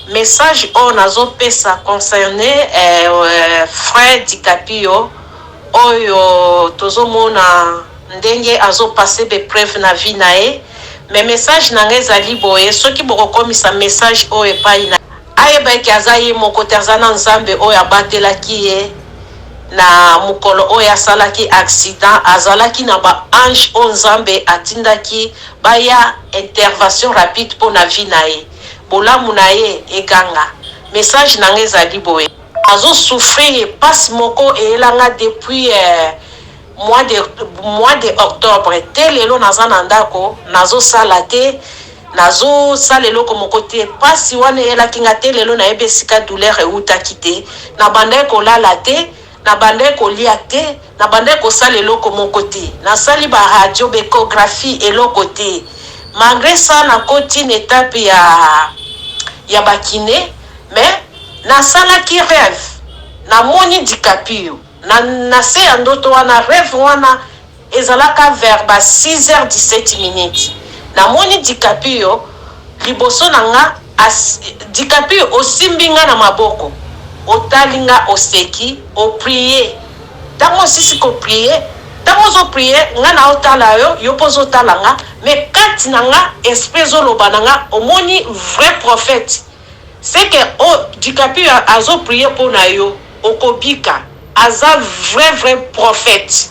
Message oyo nazo pesa concerne frère Dicapio oyo tozo mona ndenge azo passer ba epreuves na vie na ye mais message na nga ezali boye soki boko komisa message oyo epayi na ayeba eke aza ye moko te aza na Nzambe oyo abatelaki ye na mokolo oyo asalaki accident azalaki na ba anges oyo Nzambe atindaki baya intervention rapide pona vie na ye. Bolamu na ye eganga. Message na nga ezali boye. Nazo souffrir pasi moko eyela nga depuis mois de mois de octobre te lelo naza na ndako nazo sala te nazo sala eloko moko te pasi wana eyelaki nga te lelo nayebi esika douleur ewutaki te na bandaki kolala te Na bandaki kolia te, na bandaki kosala eloko moko te. Nasali ba radio, ba echographie, eloko te. Malgre ça nakoti na etape ya ya ba kine mais nasalaki reve, namoni DiCaprio na na se ya ndoto wana, reve wana Ezalaka vers ba 6 h 17 minutes na moni Dicapio liboso na nga as Dicapio osimbi nga na maboko otali nga oseki o prier tango osisi ko prier tango ozo prier nga nao tala yo yo pe ozo tala nga mais kati na nga esprit ezo loba na nga omoni vrai prophète ce que o Dicapio azo prier pona yo okobika aza vrai vrai prophète.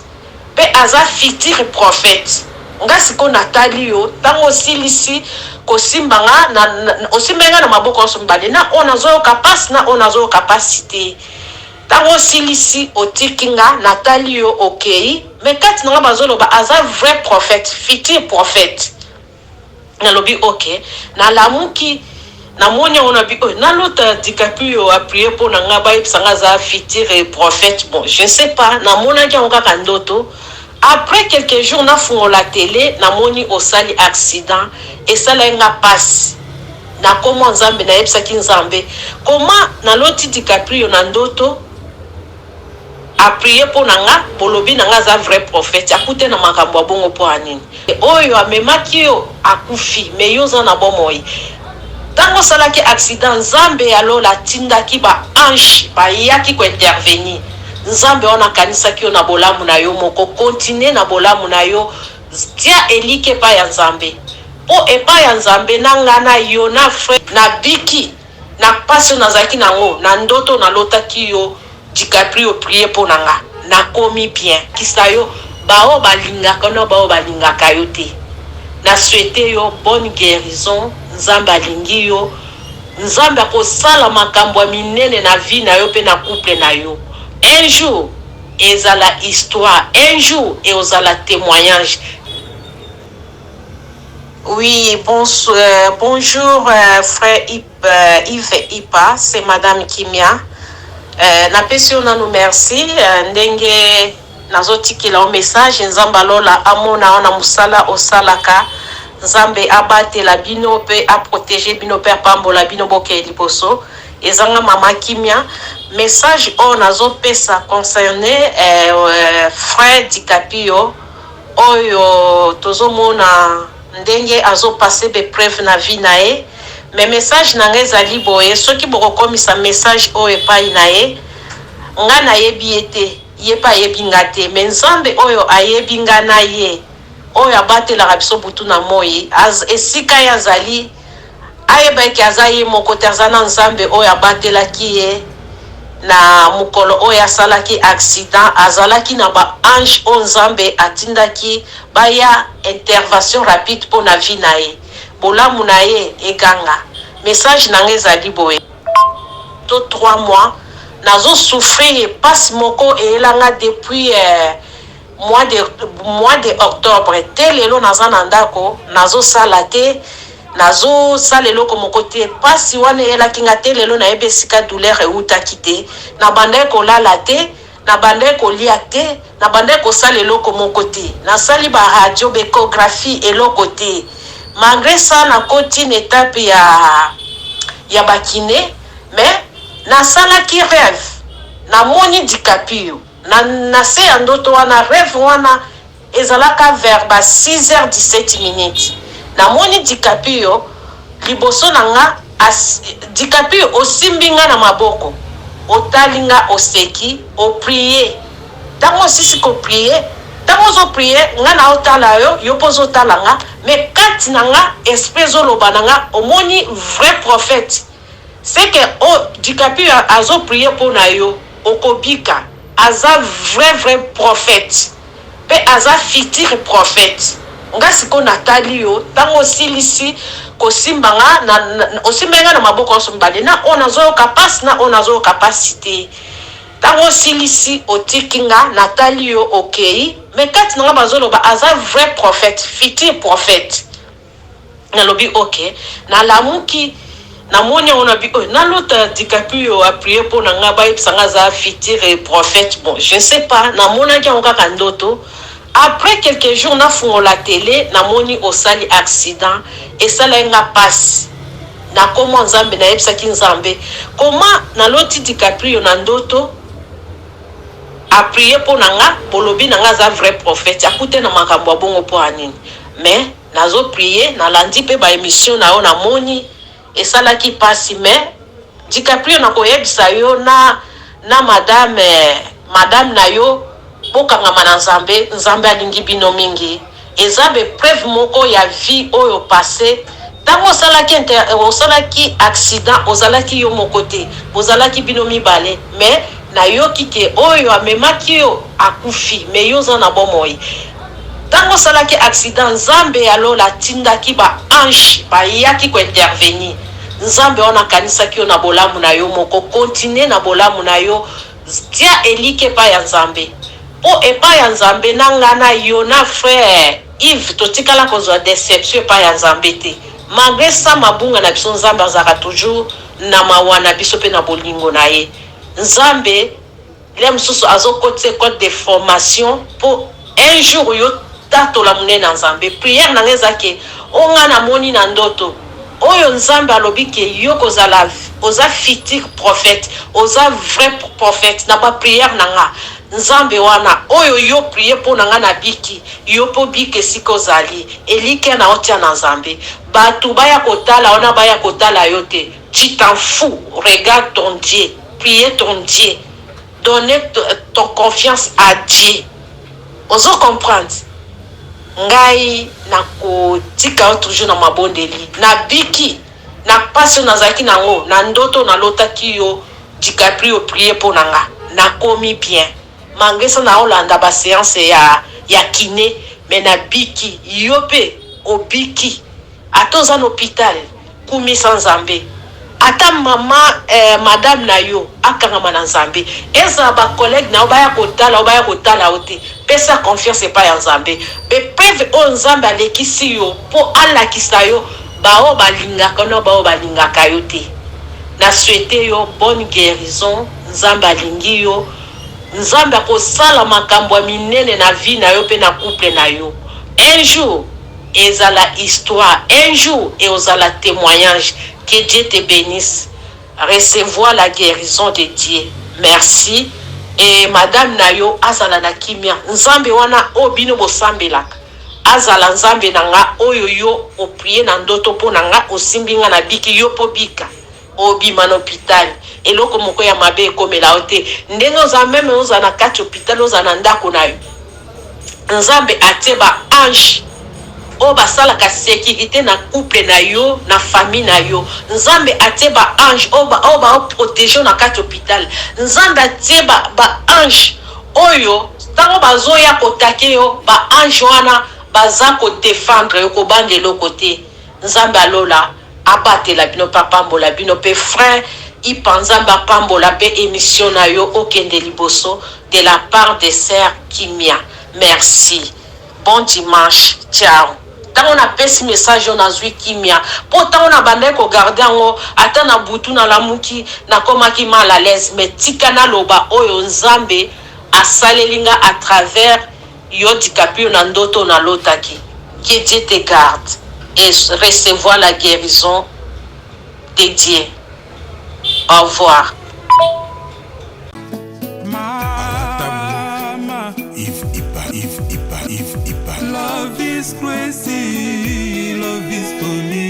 Pe aza futur prophète nga sikoyo natali yo tango osilisi kosimba nga na osimbaki nga na maboko nionso mibale na oyo nazoyoka pasi na oyo nazoyoka pasi te tango osilisi otiki nga natali yo okeyi mais kati na nga bazoloba aza vrai prophète futur prophète. Nalobi ok, nalamuki namoni yango nabi oyo nalota DiCaprio a prier mpo na nga bayebisa nga aza futur prophète bon je ne sais pas namonaki yango kaka ndoto après quelques jours nafungola tele namoni osali accident esalaki nga pasi na kombo ya Nzambe nayebisaki Nzambe comment naloti DiCaprio na ndoto A prier po na nga, bolobi na nga aza vrai prophète, akute na makambo ya bongo po ya nini? Oyo amemaki yo akufi mais yo oza na bomoi. Tango osalaki accident Nzambe ya lola atindaki ba anges bayaki ko intervenir. Nzambe wana akanisaki yo na bolamu na yo moko, continuer na bolamu na yo, tia elikya epai ya Nzambe. Po epai ya Nzambe na nga na yo na frère nabiki. Na pasi oyo nazalaki na ngo na ndoto oyo nalotaki yo DiCaprio prie po na nga nakomi bien kisa yo ba oyo balingaka yo na ba oyo balingaka yo te na souhaite yo bonne guerison nzambe alingi yo nzambe akosala makambo ya minene na vie na yo pe na couple na yo un jour ezala histoire un jour eozala temoignage. Oui bonsoir bonjour frère Yves Ipa c'est madame Kimia napesi yo nanu merci ndenge nazo tikela yo message nzambe ya lola amona yo na musala osalaka nzambe abatela bino pe a proteger bino pe apambola bino bokende liboso eza nga maman Kimia message oyo nazo pesa concerne frère Dicapio Oyo tozo mona ndenge azo passer ba epreuves na vie na ye mais message na nga ezali boye soki boko komisa message oyo epayi na ye nga nayebi ye te ye pe ayebi nga te mais Nzambe oyo ayebi nga na ye oyo abatelaka biso butu na moyi esika ye azali Ayeba eke aza ye moko te aza na Nzambe oyo abatelaki ye na mokolo oyo asalaki accident azalaki na ba anges oyo Nzambe atindaki baya intervention rapide po na vie na ye bolamu na ye eganga message na nga ezali boye to trois mois nazo souffrir pasi moko eyela nga depuis Mois de mois de octobre te lelo naza na ndako nazo sala te nazo sala eloko moko te pasi wana eyelaki nga te lelo nayebi esika douleur ewutaki te na bandaki kolala te na bandaki kolia te na bandaki kosala eloko moko te nasali ba radio ba echographie eloko te malgre ça nakoti na etape ya ya ba kine mais nasalaki reve namoni DiCaprio. Na na se ya ndoto wana, reve wana ezalaka vers ba 6 h 17 minutes, namoni DiCaprio liboso na nga as. Dicaprio osimbi nga na maboko otali nga oseki o prie tango osisi ko prie tango ozo prie nga nao tala yo yo pe ozo tala nga mais kati na nga esprit ezo loba na nga omoni vrai prophète ce que o Dicaprio azo prie pona yo okobika aza vrai vrai prophète pe aza futur prophète nga sikoyo natali yo tango osilisi kosimba nga na osimbaki nga na maboko nionso mibale na oyo nazoyoka pasi na oyo nazoyoka pasi te tango osilisi otiki nga natali yo okeyi mais kati na nga bazoloba aza vrai prophète futur prophète. Nalobi ok, nalamuki namoni yango nabi oyo nalota DiCaprio a prie mpo na nga bayebisa nga aza futur prophète bon je ne sais pas namonaki yango kaka ndoto après quelques jours nafungola tele namoni osali accident esalaki nga pasi nakomwa nzambe nayebisaki nzambe comment naloti DiCaprio na ndoto a prie mpo na nga bolobi na nga aza vrai prophète akute na makambo ya bongo mpo ya nini mais Nazo prier nalandi pe ba emission na yo na moni esalaki pasi mais DiCaprio nakoyebisa yo na na madame madame na yo bokangama na nzambe nzambe alingi bino mingi eza be preuve moko ya vie oyo passe tango osalaki osalaki accident ozalaki yo moko te bozalaki bino mibale mais nayoki ke oyo amemaki yo akufi mais yo oza na bomoi Tango osalaki accident nzambe ya lola atindaki ba anges bayaki ko intervenir nzambe wana akanisaki yo na bolamu na yo moko continue na bolamu na yo tia eliki epai ya nzambe po epai ya nzambe na nga na yo na frère Yves totikala kozua deception epai ya nzambe te malgre ça mabunga na biso nzambe azalaka toujours na mawa na biso pe na bolingo na ye nzambe Lia mususu azo kotisa ecole de formation po un jour yo tatola munene na nzambe prière na nga eza ke oyo nga na moni na ndoto oyo nzambe alobi ke yo kozala oza futur prophète oza vrai prophète na ba prière na nga nzambe wana oyo yo prie po na nga na biki yo pe obika esika ozali elikia na otia na nzambe batu baya kotala yo na baya kotala yo te tu t'en fous regarde ton Dieu Prier ton Dieu donner ton confiance à Dieu ozo comprendre ngai nakotika yo toujours na mabondeli nabiki na pasi oyo nazalaki na yango na ndoto nalotaki yo DiCaprio prier mpo na nga nakomi bien malgre ça naolanda ba seance ya ya kine mais nabiki yo mpe obiki Ata oza na hopital kumisa nzambe ata maman eh madame na yo akangama na nzambe ezala ba collegue na yo baya kotala yo baya kotala yo te pesa confiance epai ya nzambe be preuve oyo nzambe alekisi yo po alakisa yo ba oyo balingaka yo na ba oyo balingaka yo te na souhaite yo bonne guerison nzambe alingi yo nzambe akosala makambo ya minene na vie na yo pe na couple na yo un jour Ezala histoire un jour eozala temoignage que Dieu te benisse recevoir la guerison de Dieu merci et madame na yo azala na kimia nzambe wana oyo bino bosambelaka azala nzambe na nga oyo yo o prie na ndoto po na nga osimbi nga na biki yo po bika obima na hopital eloko moko ya mabe ekomela yo te ndenge oza meme ozala na kati hopital ozala na ndako na yo Nzambe atie ba anges oyo basalaka securite na couple na yo na famille na yo Nzambe atie ba anges oyo ba oyo bao proteger yo na kati hopital Nzambe atie ba ba anges oyo tango bazoya ko attaquer yo ba anges wana baza ko defendre yo kobanga eloko te Nzambe ya lola abatela bino pe apambola bino pe frère Ipa Nzambe apambola pe emission na yo okende liboso de la part de sœur Kimia merci bon dimanche ciao tango na pesi message oyo nazui kimia po tango na bandaki ko garde yango ata na butu na lamuki nakomaki mal à l'aise mais tika naloba oyo Nzambe asaleli nga à travers yo DiCaprio na ndoto na lotaki que Dieu te garde et recevoir la guerison de Dieu au revoir. Mama, Yves Ipa, Yves Ipa, Yves Ipa. Love is crazy, love is funny.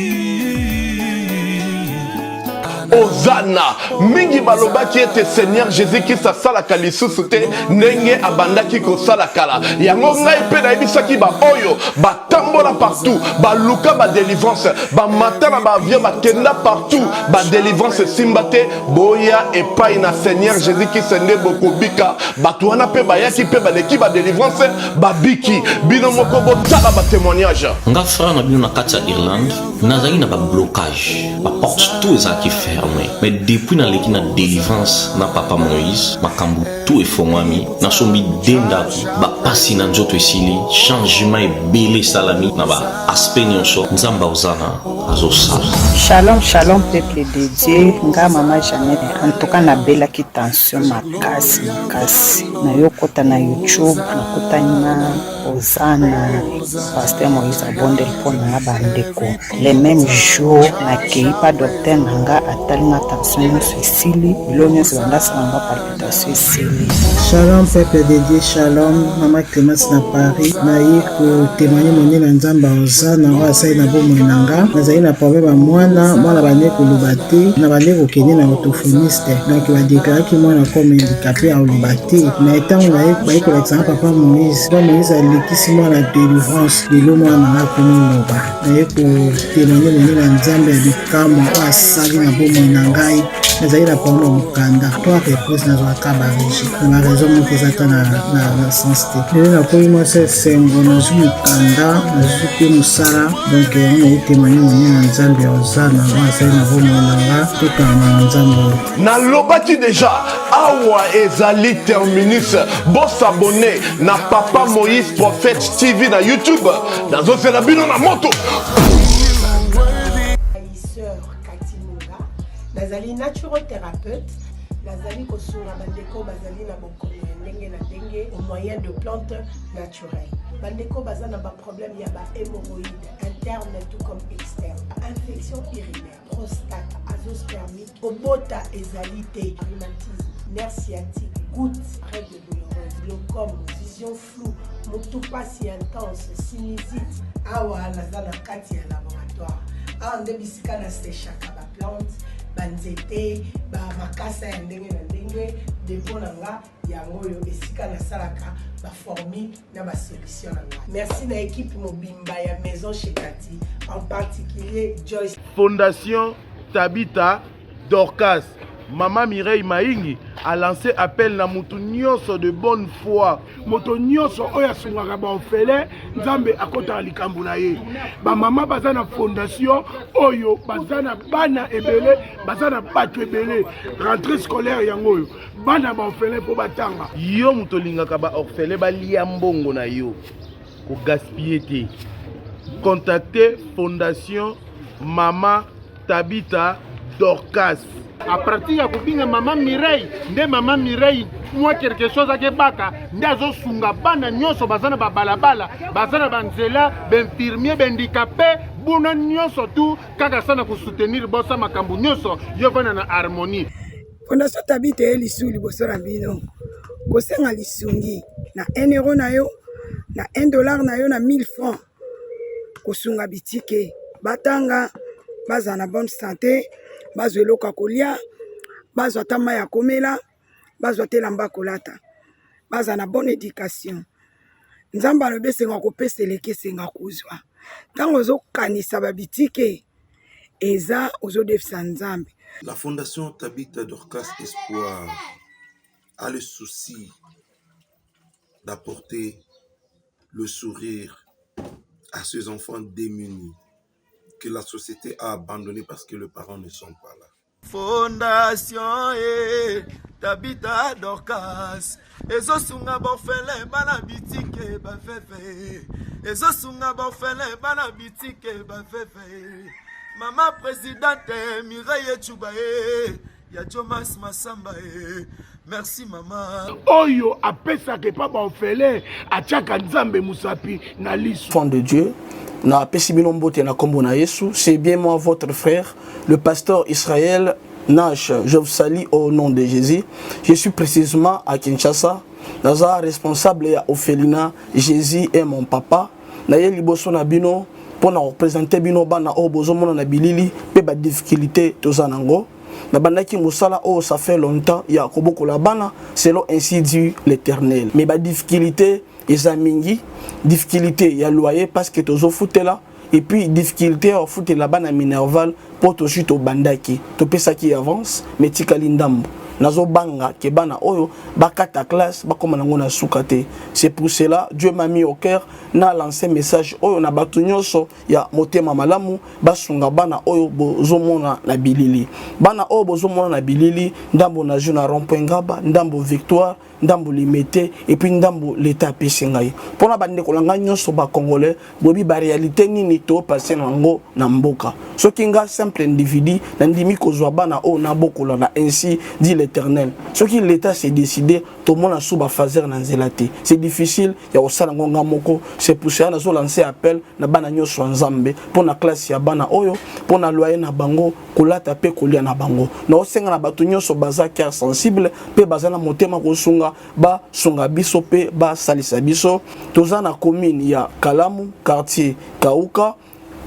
Ozana. Mingi balobaki ete Seigneur Jésus-Christ asalaka lisusu te ndenge abandaki kosala kala. Yango ngai mpe nayebisaki baoyo batambola partout, baluka ba délivrance, bamata na ba avion, bakenda partout, ba délivrance esimba te. Boya epai na Seigneur Jésus-Christ nde bokobika. Bato wana mpe bayaki mpe baleki ba délivrance, babiki. Bino moko botala ba témoignage. Nga frère na bino na kati ya Irlande nazalaki na ba blocage ba porte tout ezalaki ferme mais depuis naleki na délivrance na papa Moïse makambo tout efongwami nasombi de ndako bapasi na nzoto esili changement ebele esalami na ba aspect nyonso Nzambe ozana azosala. Shalom shalom peuple de Dieu nga mama Jeannette en tout cas nabelaki tension makasi makasi nayokota na YouTube nakutani na Ozana pasteur Moïse abondeli mpo na nga bandeko le même jour nakei pa docteur na nga atali nga tension nyonso esili bilo nyonso banda asala nga palpitation esili. Shalom peuple de Dieu, shalom mama Clemence na Paris. Naye kotémoigne monene ya Nzambe Ozana oyo asali na bomoi na nga. Nazali na problème ya mwana, mwana bande koloba te, na bande kokende na orthophoniste. Donc badeklaraki mwana comme handicapé akoloba te. Mais ntango naye baye kolakisa nga papa Moïse, papa Moïse alekisi mwana délivrance, lelo mwana na nga akomi loba. Naye kotémoigne monene ya Nzambe ya bikamwa oyo asali na bomoi na ngai. Nazali na problème ya mokanda, trois reprises nazwaka barejet na baraison moko eza ata na, na, na sens te. Lelo nakomi mwasi esengo, nazwi mokanda, nazwi mpe mosala, donc yango naye témoigne monene ya Nzambe ya Ozana oyo asali na bomoi na nga, tokangama na Nzambe oyo. Nalobaki deja awa ezali terminus. Bosabone na Papa Moïse Prophète TV na YouTube. Nazozela bino na moto. Sœur Cathy Munga, nazali naturothérapeute, nazali kosunga bandeko bazali na bokono ya ndenge na ndenge au moyen de plantes naturelles. Bandeko baza na ba problème ya ba hémorroïdes interne tout comme externe, infection urinaire, prostate, azoospermique, kobota ezali te, rhumatisme, nerf sciatique, goutte, règle douloureuse, glaucome, vision floue, mutu pasi intense, sinusite. Awa naza na kati ya laboratoire, awa nde bisika na sechaka ba plante, ba nzete, ba makasa ya ndenge na ndenge. Depot na nga yango oyo, esika nasalaka ba formule na ba solution na nga. Merci na équipe mobimba ya Maison chez Cathy, en particulier Joyce. Fondation Tabitha Dorcas, Mama Mireille Maingi a lancé appel na mutu nyonso de bonne foi. Moto nyonso oyo asungaka baorphelin, Nzambe akotaka likambo na ye. Bamama baza na fondation oyo baza na bana ebele, baza na bato ebele. Rentrée scolaire yango oyo, bana baorphelin mpo batanga. Yo moto olingaka baorphelin balia mbongo na yo, kogaspille te. Contacte Fondation Mama Tabitha Dorcas. A partir ya kobinga mama Mireille, nde mama Mireille mwa quelque chose akebaka nde azosunga bana nyonso baza na babalabala, baza na banzela, bainfirmier, bahandicapé, buna nyonso tu kaka sana kosoutenir bosa makambo nyonso yo vanda na harmonie. Fondation Tabitha eye lisusu liboso na bino kosenga lisungi na 1 euro na yo, na 1 dollar na yo, na 1000 francs, kosunga bitike batanga, bazala na bonne santé, bazwa eloko ya kolia, bazwa ata mai ya komela, bazwa te elamba ya kolata, bazala na bonne éducation. Nzambe alobi esenga kopesa eleki esenga kozwa. Ntango ozokanisa babitike eza ozodefisa Nzambe. La Fondation Tabitha Dorcas Espoir a le souci d'apporter le sourire à ces enfants démunis que la société a abandonnés parce que les parents ne sont pas là. Fondation e Tabitha Dorcas ezosunga baorphelin, bana bitike, baveve, ezosunga baorphelin, bana bitike, baveve. Mama présidente Mireille Echuba e ya Jomas Masamba e, merci mama. Oyo apesaka epa baorphelin atiaka Nzambe mosapi na liso. Enfant de Dieu, na pesi bino mbote na kombo na Yesu. C'est bien moi, votre frère, le pasteur Israël Nash. Je vous salue au nom de Jésus. Je suis précisément à Kinshasa. Naza responsable ya orphelinat Jésus est mon papa. Naye liboso na bino mpo na représenter bino bana oyo bozomona na bilili mpe badifficulté toza nango. Nabandaki mosala oyo ça fait longtemps ya kobokola bana selon ainsi dit l'Éternel. Mais ba difficulté eza mingi, difficulté ya loyer parce que tozofutela et puis difficulté ya kofutela bana minerval mpo tozwi tobandaki topesaki avance mais tikali ndambo nazobanga ke bana oyo bakata classe bakoma nango na suka te. C'est pour cela Dieu m'a mis au cœur na lancer message oyo na bato nyonso ya motema malamu basunga bana oyo bozomona na bilili. Bana oyo bozomona na bilili, ndambo nazwi na rond-point Ngaba, ndambo Victoire, ndambo Limete et puis ndambo l'État apesi ngai. Mpona bandeko na ngai nyonso bacongolais, boyebi baréalité nini topase na yango na mboka. Soki nga simple individu nandimi kozwa bana oyo nabokola na ainsi dit l'Éternel, soki l'État s'est décidé tomona su bafaser na nzela te, c'est difficile ya kosala yango nga moko. C'est pour cela nazo lancer appel na bana nyonso ya Nzambe mpo na classe ya bana oyo, mpo na loyer na bango, kolata mpe kolia na bango. Naosenga na bato nyonso baza cœur sensible mpe baza na motema kosunga, basunga biso mpe basalisa biso. Toza na commune ya Kalamu, quartier Kauka,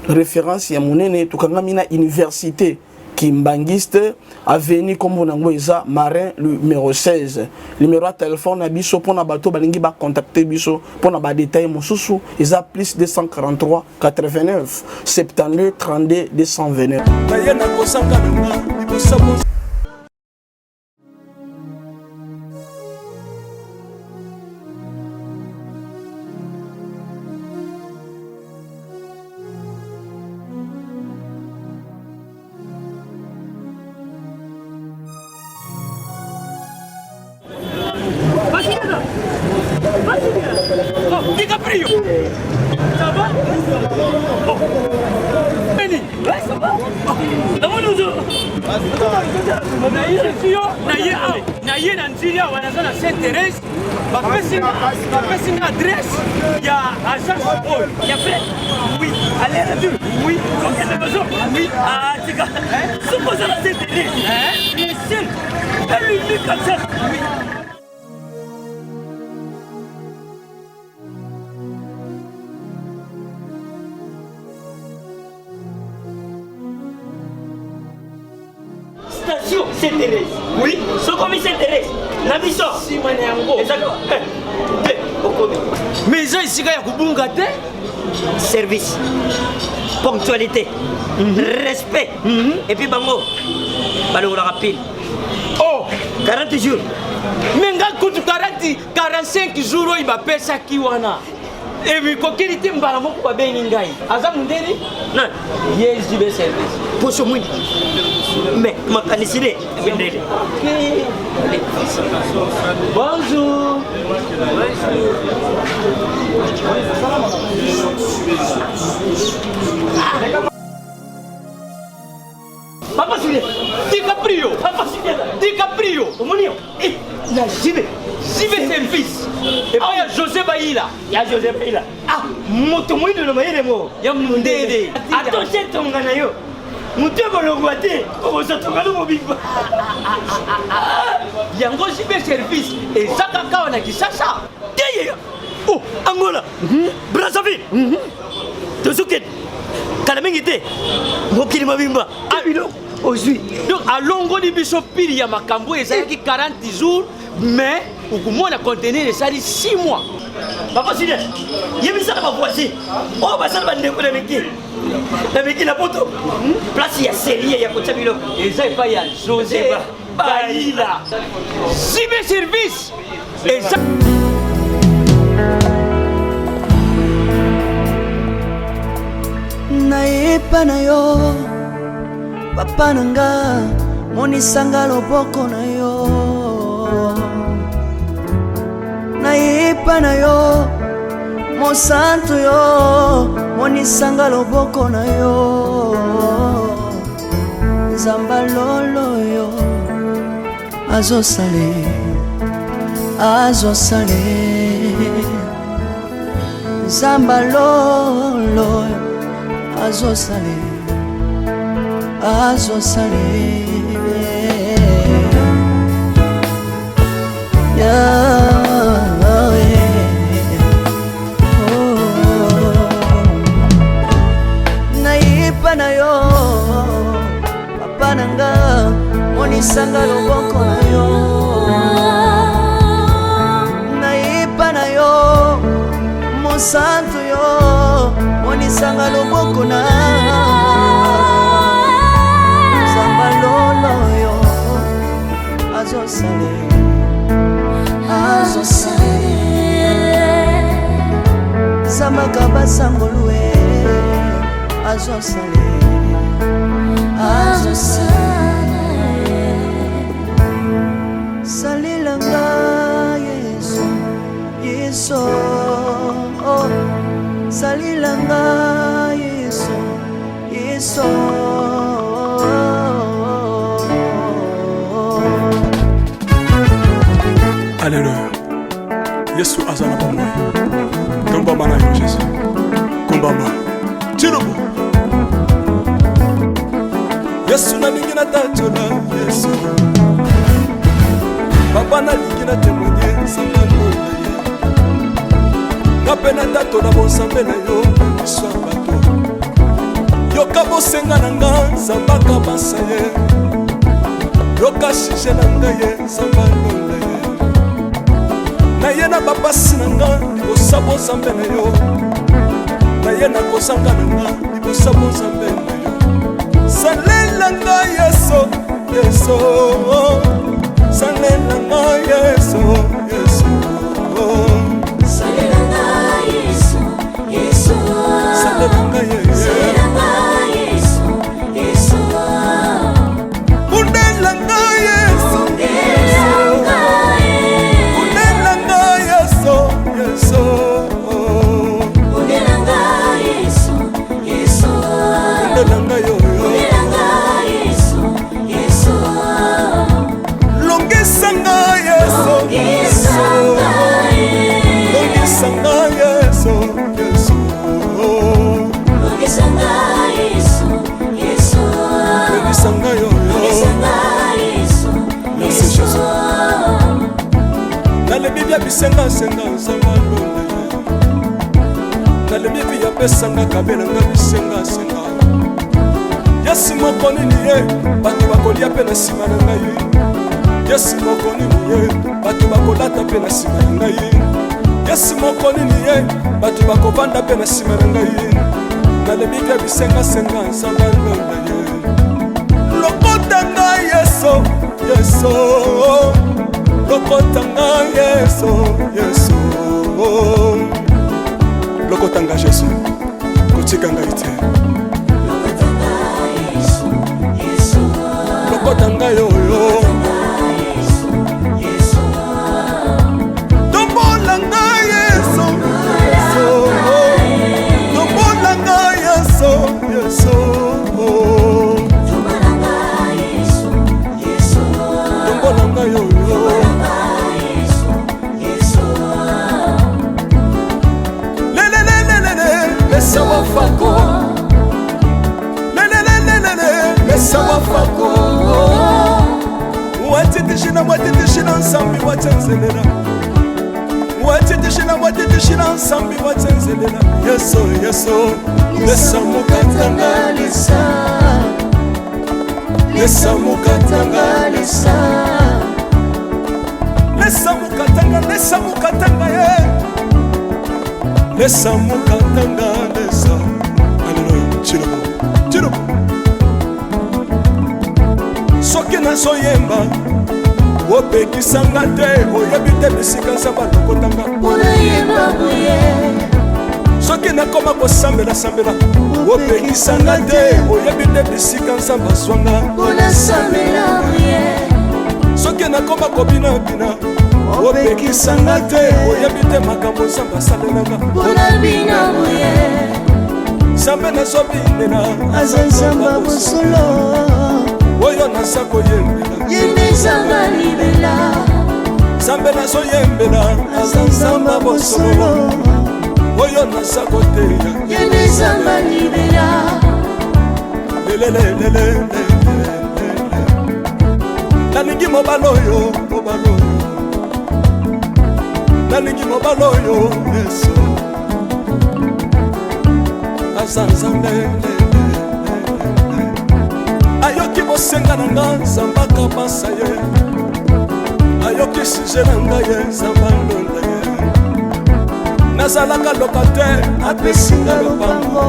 référence ya monene. Tokangami na université Kimbanguiste, avenue kombo nango eza Marin numéro 16. Numéro ya telefone na biso mpona bato balingi bacontacte biso mpona badetail mosusu eza plus 243 89 72 32 229. Naye nakosaka nanga liboso. DiCaprio Ça va? Oh. Beni Ça va? Namoni ozo naye awa naye na nzili awa naza na Sainte Thérèse, bapesi nga adresse ya agence oyo ya frais. Oui, aller retour. Oui, combien de besoin? Oui, ah tika soki oza na Sainte Thérèse, le seul et l'unique agence. Oui. Station Saint Thérèse. Oui, sokomi Saint Thérèse. Na biso. Sima na yango. Ezali te okomi. Mais eza esika ya kobunga te. Service, ponctualité, respect. Et puis bango balongolaka pile. Oh, 40 jours. Mais nga kutu 40 45 jours oyo bapesaki wana. Ebikokeli te, mbala moko babengi ngai. Aza mondeli nani? Ye JB service. Poso mwindu. Mais makanisi ne mindele. Bonjour. Papa Julien, DiCaprio, Papa Julien, DiCaprio, omoni yo, eh, na JB, JB service. Epai ya José Bayila. Ya José Bayila. Ah, moto moyindo na mayele mo. Ya mundele. Atoshe tonga na yo. Moto ekolongwa te, okozwa tonga no mobimba. Yango JB service eza kaka awa na Kinshasa. Te ye. Oh, Angola. Brazzaville. Tozokende kala mingi te, mokili mobimba biloko ozwi. Donc alongoli biso pili ya makambo oyo ezalaki 40 jours, mais okomona conteneur esali 6 mois. Papa Julien, yebisaka bavoisin oyo basala bandeko na miki na miki na poto, place ya serie ya kotia biloko eza epai ya José Bayila, JB service eza. Nayepa na yo papa na nga, monisanga loboko na yo. Nayepa na yo mosantu yo, monisanga loboko na yo. Nzamba lolo yo azosale, azosale. Nzamba lolo azosale, azosale. Yahweh. Oh. Nayepa na yo papa na nga. Monisanga loboko na yo nayepa na yo mosantu yo monisanga loboko na nzamba lolo yo azosale azosale zamaka basangolue azosale azosala salela nga yesu yesu oh. salela nga yesu yesu Alléluia. Yesu aza na bomoi. Tombama na yo Jésus. Kombama. Tilobo. Yesu nalingi natatola Yesu. Papa nalingi na témoigner nzambe na ye. Nga mpe natatola bonzambe na yo na miso ya bato. Yoka bosenga na nga nzambe akabasa ye. Yoka sujet na ngai ye nzambe alonda ye. Naye na bapasi na nga libosa bozambe na yo. Naye na kozanga na nga libosa bozambe na yo. Salela nga Yesu, Yesu. Salela nga Yesu, Yesu. Salela nga Yesu, Yesu. Salela nga Yesu. Salela nga Yesu, Yesu. Bundela nga Yesu. Bundela nga Yesu. Bundela nga Yesu, Yesu. Bundela nga Yesu, Yesu. Bundela nga yo, yo. Bundela nga Yesu, Yesu. Longisa nga Yesu. Longisa nga Yesu. Longisa nga Yesu, Yesu. Longisa nga Yesu, Yesu. Longisa nga yo, yo. Longisa nga Yesu, Merci Yesu. Jésus. Nalembi bia bisengasenga nzambe alonda ye. Nalembi bi apesanga kabelanga bisengasenga. Yesu moko nini ye bato bakolia mpe na nsima na ngai. Yesu moko nini ye bato bakolata mpe na nsima na ngai. Yesu moko nini ye bato bakovanda mpe na nsima na ngai. Nalembi bia bisengasenga nzambe alonda ye. Lokota ngai Yesu, Yesu. Lokota ngai Yesu, Yesu. Lokota ngai Yesu, kotika ngai te. Lokota ngai oyo. Tombola ngai Yesu, Yesu. Tombola ngai Yesu, Yesu. Tombola ngai oyo. Lelelelelele, lesa wafako. Lelelelelele, lesa wafako. Watitishina, watitishina nsambi watsenzelela. Watitishina, watitishina nsambi watsenzelela. Yesu, Yesu, lesa mukatanga lesa lesa mukatanga lesa lesa mukatanga lesa mukatanga ye lesa mukatanga lesa. Aleluya. Chilobo, chilobo. Soki nazoyemba opekisanga te, oyebi te bisika nzambe alokotanga. Mpona yemba boye. Soki nakoma kosambela-sambela opekisanga te, oyebi te bisika nzambe azwanga. Mpona sambela boye. Soki nakoma kobinabina opekisanga te, oyebi te makambo nzambe asalelanga. Mpona bina boye. Nzambe nazobinela aza nzambe ya bosolo oyo naza koyembela. Ye nde nzambe ya libela. Nzambe nazoyembela aza nzambe ya bosolo oyo naza koteya. Ye nde nzambe ya libela. Lelelelelele nalingi mobali oyo, mobali oyo nalingi, mobali oyo Yesu aza nzambe. Ayoki Ayoki bosenga na nga Nzambe akabasa ye. Ayoki sujet na ngai ye Nzambe alonda ye. Nazalaka locataire apesi nga lopango.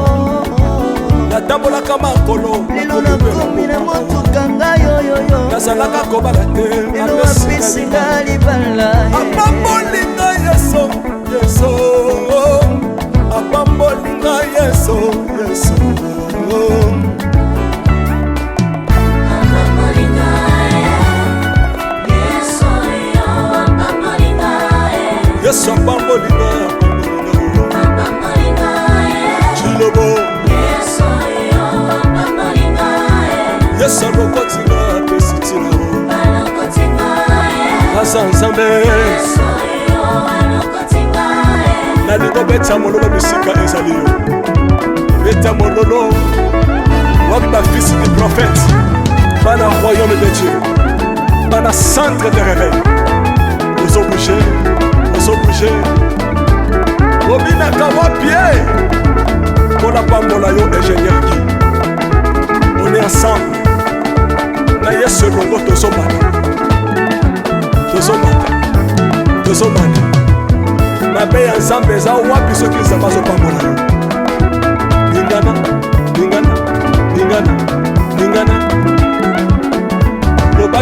Natambolaka makolo lelo nakomi na motuka ngai oyoyo. Nazalaka kobala te lelo apesi nga libala. Apamboli ngai Yesu, Yesu. Apamboli ngai Yesu, Yesu. Yesu apamboli ngai, apamboli ngai. Chilobo. Yesu alokoti nga apesi ntina. Aza Nzambe. Nalingi obeta mololo bisika ezali yo. Beta mololo. Wapi bafils du prophète? Bana royaume de Dieu. Bana centre de réveil. Ozobouge, ozobouge. Obinaka wapi e? Mpona pambola yo ingénieur Guy. On est ensemble. Na Yesu elongo tozomata. Tozomata. Tozomata. Mabe ya Nzambe eza wapi soki Nzambe azo